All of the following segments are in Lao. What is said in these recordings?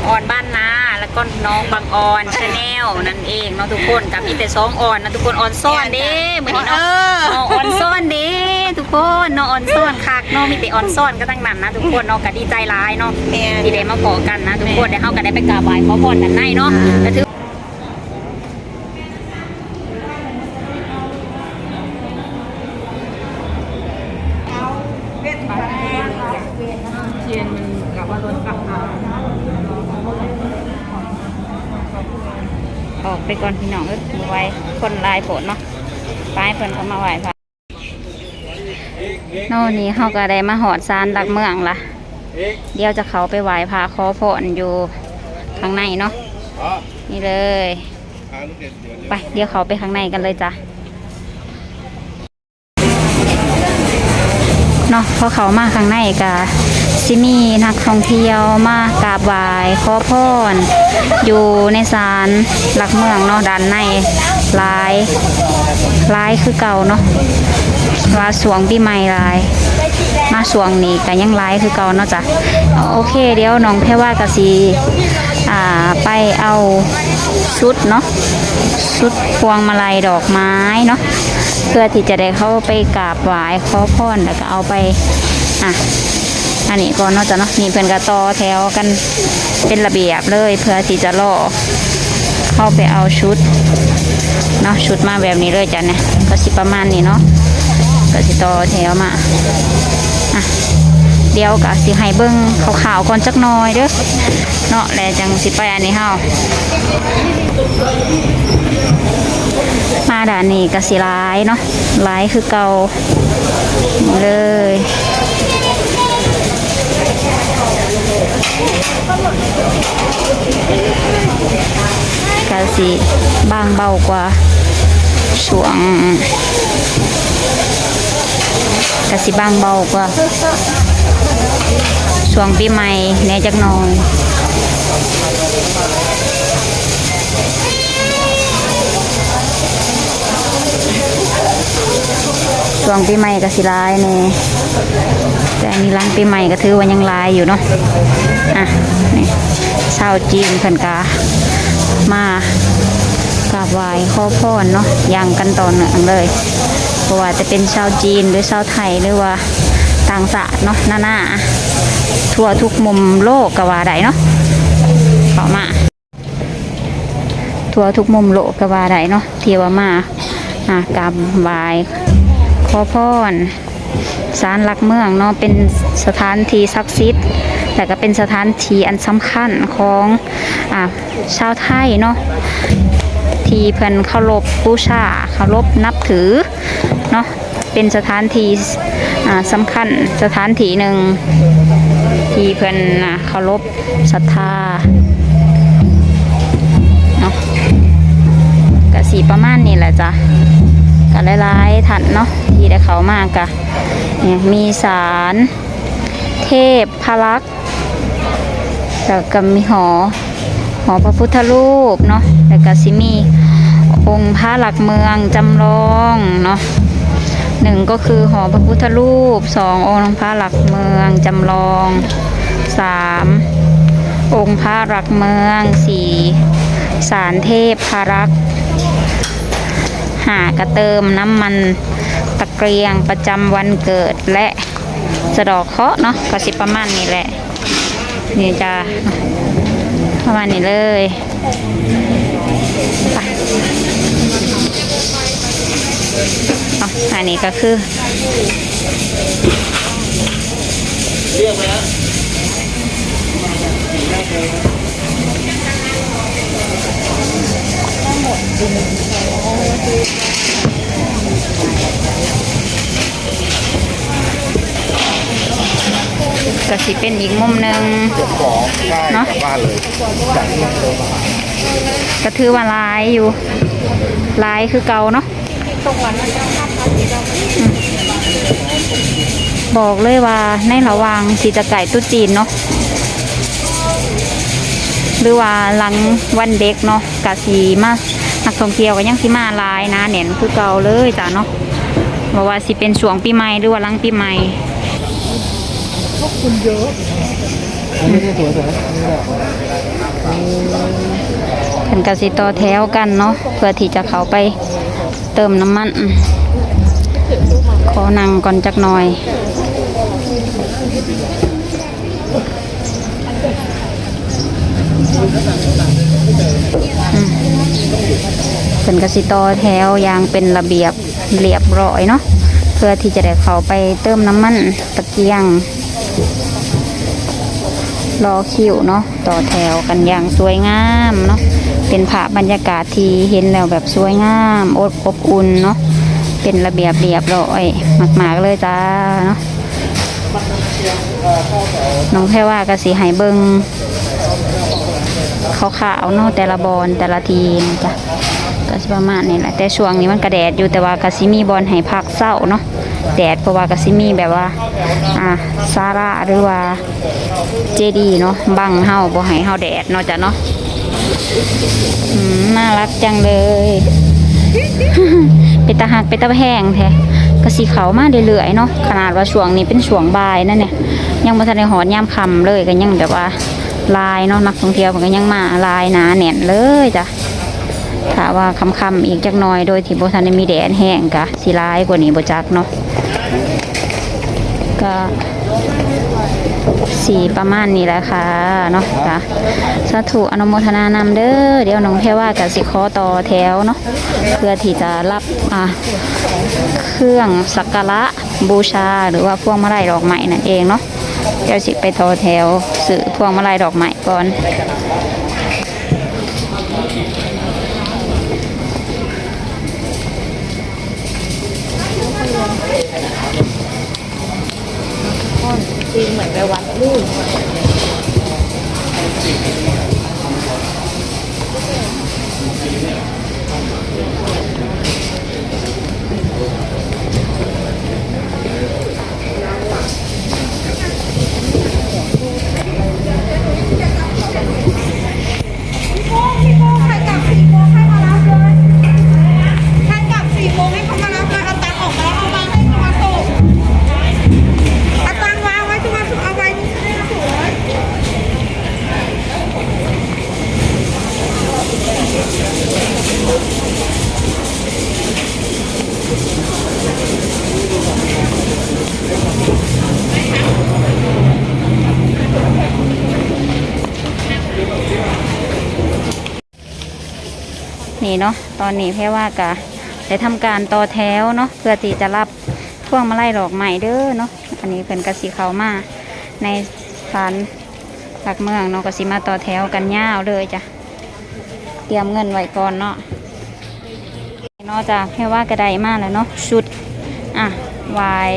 ອອນບ້ານນາ ແລ້ວກໍນ້ອງບັງອອນ Channel ນັ້ນເອງເນາະທຸກຄົນ. ກໍມີແຕ່ສອງອອນນະທຸກຄົນ ອອນຊ້ອນເດ້ ແມ່ນ ມື້ນີ້ເນາະ ເອີ ນ້ອງອອນຊ້ອນເດ້ທຸກຄົນ ນ້ອງອອນຊ້ອນຄັກເນາະ ມີແຕ່ອອນຊ້ອນກັນທັງນັ້ນນະທຸກຄົນເນາະ. ກໍດີໃຈຫຼາຍເນາະ ແມ່ນ ທີ່ໄດ້ມາພໍ້ກັນນະທຸກຄົນ ແມ່ນ ແລ້ວເຮົາກໍໄດ້ໄປກາບໄຫວ້ຂໍພອນດ້ານໃນເນາະ ອ່າ ກໍຖື ອອກໄປກ່ອນພີ່ນ້ອງເອີຍ ບໍ່ໄຫວ ຄົນຫຼາຍໂພດເນາະ ໄປ ເພິ່ນເຂົ້າມາໄຫວ້ພະ. ເນາະ ນີ້ເຮົາກໍໄດ້ມາຮອດສານຫຼັກເມືອງລະ ດຽວຈະເຂົ້າໄປໄຫວ້ພະຂໍພອນຢູ່ຂ້າງໃນເນາະ ນີ້ເລີຍ ໄປ ດຽວເຂົ້າໄປຂ້າງໃນກັນເລີຍຈ້ະ ເນາະ. ພໍເຂົ້າມາຂ້າງໃນກໍຊິມີນັກທ່ອງທ່ຽວມາກາບໄຫວ້ຂໍພອນຢູ່ໃນສານຫຼັກເມືອງເນາະ ດ້ານໃນ ຫຼາຍ ຫຼາຍຄືເກົ່າເນາະ ວ່າຊ່ວງປີໃໝ່ຫຼາຍ ມາຊ່ວງນີ້ກໍຍັງຫຼາຍຄືເກົ່າເນາະຈ້ະ. ໂອເຄ ດຽວນ້ອງແພວາກໍຊິ ອ່າ ໄປເອົາຊຸດເນາະ ຊຸດພວງມາໄລດອກໄມ້ເນາະ ເພື່ອທີ່ຈະໄດ້ເຂົ້າໄປກາບໄຫວ້ຂໍພອນ ແລ້ວກໍເອົາໄປ ອ່າ ອັນນີ້ກ່ອນເນາະຈ້ະເນາະ. ນີ້ເພິ່ນກໍຕໍ່ແຖວກັນເປັນລະບຽບເລີຍ ເພື່ອທີ່ຈະລໍເຮົາໄປເອົາຊຸດເນາະ ຊຸດມາແບບນີ້ເລີຍຈ້ະ ນີ້ກໍຊິປະມານນີ້ເນາະ ກໍຊິຕໍ່ແຖວມາ. ອ່ະ ດຽວກໍຊິໃຫ້ເບິ່ງຄ່າວໆກ່ອນຈັກໜ່ອຍເດີ້ເນາະ ແລ້ວຈັ່ງຊິໄປອັນນີ້ເຮົາ ມາດ້ານນີ້ກໍຊິຫຼາຍເນາະ ຫຼາຍຄືເກົ່າເລີຍ ກະຊິບາງເບົາກວ່າຊ່ວງ ກະຊິບາງເບົາກວ່າຊ່ວງປີໃໝ່ແດ່ຈັກໜ່ອຍ. ຊ່ວງປີໃໝ່ກໍຊິຫຼາຍແດ່ ແຕ່ອັນນີ້ຫຼັງປີໃໝ່ກໍຖືວ່າຍັງຫຼາຍຢູ່ເນາະ. ອ່ະ ນີ້ ຊາວຈີນເພິ່ນກໍມາກາບໄຫວ້ຂໍພອນເນາະ ຢ່າງກັນຕໍ່ເນື່ອງເລີຍ ບໍ່ວ່າຈະເປັນຊາວຈີນ ຫຼື ຊາວໄທ ຫຼືວ່າຕ່າງຊາດເນາະ ນານາ ທົ່ວທຸກມຸມໂລກກໍວ່າໄດ້ເນາະ ເຂົ້າມາ ທົ່ວທຸກມຸມໂລກກໍວ່າໄດ້ເນາະ ທີ່ວ່າມາ ອ່າ ກາບໄຫວ້ຂໍພອນສານຫຼັກເມືອງເນາະ ເປັນສະຖານທີ່ສັກສິດ ແລະກໍເປັນສະຖານທີ່ອັນສຳຄັນຂອງ ອ່າ ຊາວໄທເນາະ ທີ່ເພິ່ນເຄົາລົບບູຊາ ເຄົາລົບນັບຖືເນາະ. ເປັນສະຖານທີ່ ອ່າ ສຳຄັນສະຖານທີ່ໜຶ່ງ ທີ່ເພິ່ນ ອ່າ ເຄົາລົບສັດທາເນາະ. ກະຊິປະມານນີ້ແຫຼະຈ້ະ ກະຫຼາຍໆທ່ານເນາະ ທີ່ໄດ້ເຂົ້າມາ ກະ ນີ້ ມີສານເທບພະລັກ ແລ້ວກໍມີຫໍ ຫໍພະພຸດທະຮູບເນາະ ແລ້ວກໍຊິມີອົງພະຫຼັກເມືອງຈຳລອງເນາະ. ໜຶ່ງກໍຄືຫໍພະພຸດທະຮູບ, ສອງ ອົງພະຫຼັກເມືອງຈຳລອງ, ສາມ ອົງພະຫຼັກເມືອງ, ສີ່ ສານເທບພະລັກ, ຫ້າ ກະເຕີມນ້ຳມັນຕະກຽງປະຈຳວັນເກີດ ແລະ ສະເດາະເຄາະເນາະ ກໍຊິປະມານນີ້ແຫຼະ. ນີ້ຈ້າ ປະມານນີ້ເລີຍ. ໄປ ເອົາ ອັນນີ້ກໍຄື ກໍຊິເປັນອີກມຸມໜຶ່ງເນາະ ກໍຖືວ່າຫຼາຍຢູ່ ຫຼາຍຄືເກົ່າເນາະ. ອືມ ບອກເລີຍວ່າໃນລະຫວ່າງທີ່ຈະໃກ້ຕຸດຈີນເນາະ ຫຼືວ່າຫຼັງວັນເດັກເນາະ ກະຊິມາ ນັກທ່ອງທ່ຽວກໍຍັງຊິມາຫຼາຍໜາແໜ້ນຄືເກົ່າເລີຍຈ້າເນາະ ບໍ່ວ່າຊິເປັນຊ່ວງປີໃໝ່ ຫຼືວ່າຫຼັງປີໃໝ່. ພວກຄົນເຍອະ ອັນນີ້ສວຍໆ ອັນນີ້ແຫຼະ ເພິ່ນກໍຊິຕໍ່ແຖວກັນເນາະ ເພື່ອທີ່ຈະເຂົ້າໄປເຕີມນ້ຳມັນ. ຂໍນັ່ງກ່ອນຈັກໜ່ອຍ. ອືມ ເພິ່ນກໍຊິຕໍ່ແຖວຢ່າງເປັນລະບຽບລຽບຮ້ອຍເນາະ ເພື່ອທີ່ຈະໄດ້ເຂົ້າໄປເຕີມນ້ຳມັນຕະກຽງ ລໍຄິວເນາະ ຕໍ່ແຖວກັນຢ່າງສວຍງາມເນາະ. ເປັນພາບບັນຍາກາດທີ່ເຫັນແລ້ວແບບສວຍງາມ ອົບ ອົບອຸ່ນເນາະ ເປັນລະບຽບລຽບຮ້ອຍມາກໆເລີຍຈ້າເນາະ. ນ້ອງແພວາກໍຊິໃຫ້ເບິ່ງຄ່າວໆເນາະ ແຕ່ລະບ່ອນແຕ່ລະທີ່ນະຈ໊ະ ກໍຊິປະມານນີ້ແຫຼະ. ແຕ່ຊ່ວງນີ້ມັນກະແດດຢູ່ ແຕ່ວ່າກໍຊິມີບ່ອນໃຫ້ພັກເຊົາເນາະ ແດດ ເພາະວ່າກໍຊິມີແບບວ່າ ອ່າ ສາລາ ຫຼືວ່າ ເຈດີເນາະ ບັງເຮົາ ບໍ່ໃຫ້ເຮົາແດດເນາະ ຈ້ະເນາະ. ອືມ ໜ້າລັກຈັງເລີຍ ເປັນຕາຮັກ ເປັນຕາແພງແທ້. ກໍຊິເຂົ້າມາເລື້ອຍໆເນາະ ຂະໜາດວ່າຊ່ວງນີ້ເປັນຊ່ວງບ່າຍນັ້ນແຫຼະ ຍັງບໍ່ທັນໄດ້ຮອດຍາມຄ່ຳເລີຍ ກໍຍັງແບບວ່າຫຼາຍເນາະ ນັກທ່ອງທ່ຽວເພິ່ນກໍຍັງມາຫຼາຍໜາແໜ້ນເລີຍຈ້ະ. ຖ້າວ່າຄ່ຳໆອີກຈັກໜ່ອຍ ໂດຍທີ່ບໍ່ທັນໄດ້ມີແດດແຮງ ກະຊິຫຼາຍກວ່ານີ້ບໍ່ຈັກເນາະ. ກະຊິປະມານນີ້ແຫຼະຄ່ະເນາະ. ກະສາທຸອະນຸໂມທະນານຳເດີ. ດຽວນ້ອງແພວາກະຊິຂໍຕໍ່ແຖວເນາະ ເພື່ອທີ່ຈະຮັບ ອ່າ ເຄື່ອງສັກກາລະບູຊາ ຫຼືວ່າພວງມາໄລດອກໄມ້ນັ້ນເອງເນາະ. ດຽວຊິໄປຕໍ່ແຖວຊື້ພວງມາໄລດອກໄມ້ກ່ອນ. ເປັນເໝືອນໄປວັດລູກ. พี่โก้ พี่โก้ ใครกลับสี่โมงให้มารับเลย ใครกลับสี่โมงให้เขามารับเลย เอาตังค์ออกมาแล้ว เอามาให้เขามาส่ง เอาตังค์วางไว้ตรงนั้น เอาไว้ที่หน้าศูนย์ ນີ້ເນາະ ຕອນນີ້ແພວາກະໄດ້ທຳການຕໍ່ແຖວເນາະ ເພື່ອທີ່ຈະຮັບພວງມາໄລດອກໄມ້ເດີເນາະ. ອັນນີ້ເພິ່ນກະຊິເຂົ້າມາໃນສານຫຼັກເມືອງເນາະ ກະຊິມາຕໍ່ແຖວກັນຍາວເລີຍຈ້ະ ຕຽມເງິນໄວ້ກ່ອນເນາະ. ເນາະຈ້ະ ແພວາກໍໄດ້ມາແລ້ວເນາະ ຊຸດ ອ່າ ຫວາຍ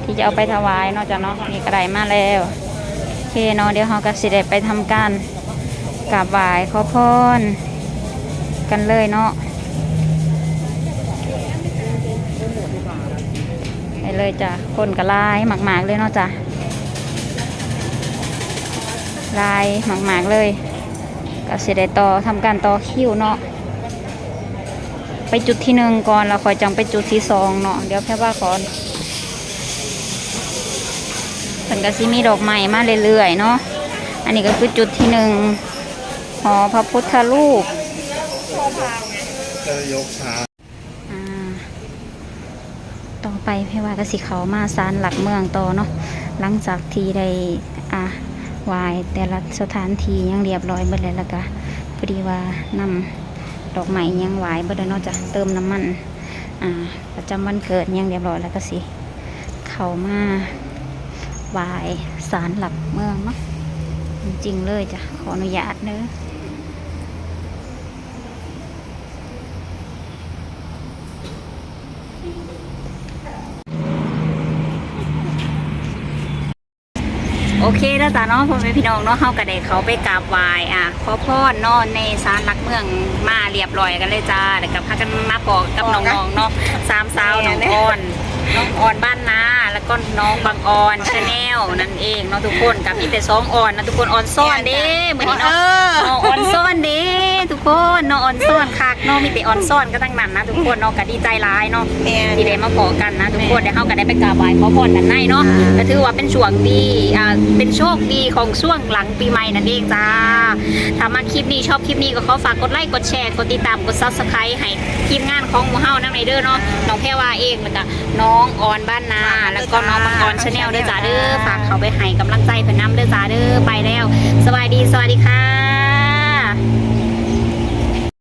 ທີ່ຈະເອົາໄປຖວາຍເນາະຈ້ະເນາະ. ນີ້ກໍໄດ້ມາແລ້ວ ໂອເຄເນາະ. ດຽວເຮົາກໍຊິໄດ້ໄປທຳການກາບໄຫວ້ຂໍພອນກັນເລີຍເນາະ ໄປເລີຍຈ້ະ. ຄົນກໍຫຼາຍມາກໆເລີຍເນາະຈ້ະ ຫຼາຍມາກໆເລີຍ. ກໍຊິໄດ້ຕໍ່ ທຳການຕໍ່ຄິວເນາະ ໄປຈຸດທີໜຶ່ງກ່ອນ ແລ້ວຄ່ອຍຈັ່ງໄປຈຸດທີສອງເນາະ. ດຽວແພວາກ່ອນ ເພິ່ນກໍຊິມີດອກໄມ້ມາເລື້ອຍໆເນາະ. ອັນນີ້ກໍຄືຈຸດທີໜຶ່ງ ຫໍພະພຸດທະຮູບ ອ່າ ຕໍ່ໄປແພວາກໍຊິເຂົ້າມາສານຫຼັກເມືອງຕໍ່ເນາະ ຫຼັງຈາກທີ່ໄດ້ ອ່າ ໄຫວ້ແຕ່ລະສະຖານທີ່ຫຍັງລຽບຮ້ອຍເບິດແລ້ວ ແລ້ວກະພໍດີວ່ານຳດອກໄມ້ຫຍັງໄຫວ້ເບິດແລ້ວເນາະ ຈະເຕີມນ້ຳມັນ ອ່າ ປະຈຳວັນເກີດຫຍັງລຽບຮ້ອຍ ແລ້ວກໍຊິເຂົ້າມາໄຫວ້ສານຫຼັກເມືອງເນາະ ຈິງໆເລີຍຈ້ະ. ຂໍອະນຸຍາດເດີ. ໂອເຄແລ້ວຈ້ະເນາະ ພໍ່ແມ່ພີ່ນ້ອງເນາະ ເຮົາກໍໄດ້ເຂົ້າໄປກາບໄຫວ້ ອ່າ ຂໍພອນເນາະ ໃນສານຫຼັກເມືອງມາລຽບຮ້ອຍກັນເລີຍຈ້າ. ແລ້ວກໍພາກັນມາພໍ້ກັບນ້ອງໆເນາະ ສາມສາວ ນ້ອງອອນ ນ້ອງອອນບ້ານນາ ແລ້ວກໍນ້ອງບັງອອນ Channel ນັ້ນເອງເນາະທຸກຄົນ. ກໍມີແຕ່ສອງອອນນະທຸກຄົນ ອອນຊ້ອນເດ້ມື້ນີ້ເນາະ ເອີ ນ້ອງອອນຊ້ອນເດ້ທຸກຄົນເນາະ ອອນຊ້ອນຄັກເນາະ. ມີແຕ່ອອນຊອນກັນທັງນັ້ນນະທຸກຄົນເນາະ ກໍດີໃຈຫຼາຍເນາະ ແມ່ນ ທີ່ໄດ້ມາພໍ້ກັນນະທຸກຄົນ ແມ່ນ ແລ້ວເຮົາກໍໄດ້ໄປກາບໄຫວ້ຂໍພອນດ້ານໃນເນາະ ອ່າ ກໍຖືວ່າເປັນຊ່ວງດີ ອ່າ ເປັນໂຊກດີຂອງຊ່ວງຫຼັງປີໃໝ່ນັ້ນເອງຈ້າ. ຖ້າມັກຄລິບນີ້ ຊອບຄລິບນີ້ ກໍຂໍຝາກກົດໄລ ກົດແຊ ກົດຕິດຕາມ ກົດ Subscribe ໃຫ້ທີມງານຂອງໝູ່ເຮົານຳແດ່ເດີເນາະ ນ້ອງແພວາເອງ ແລ້ວກໍນ້ອງອອນບ້ານນາ ແລ້ວກໍນ້ອງບັງອອນ Channel ເດີຈ້າເດີ ຝາກເຂົ້າໄປໃຫ້ກຳລັງໃຈເພິ່ນນຳເດີຈ້າເດີ. ໄປແລ້ວ ສະບາຍດີ ສະຫວັດດີຄ່ະ.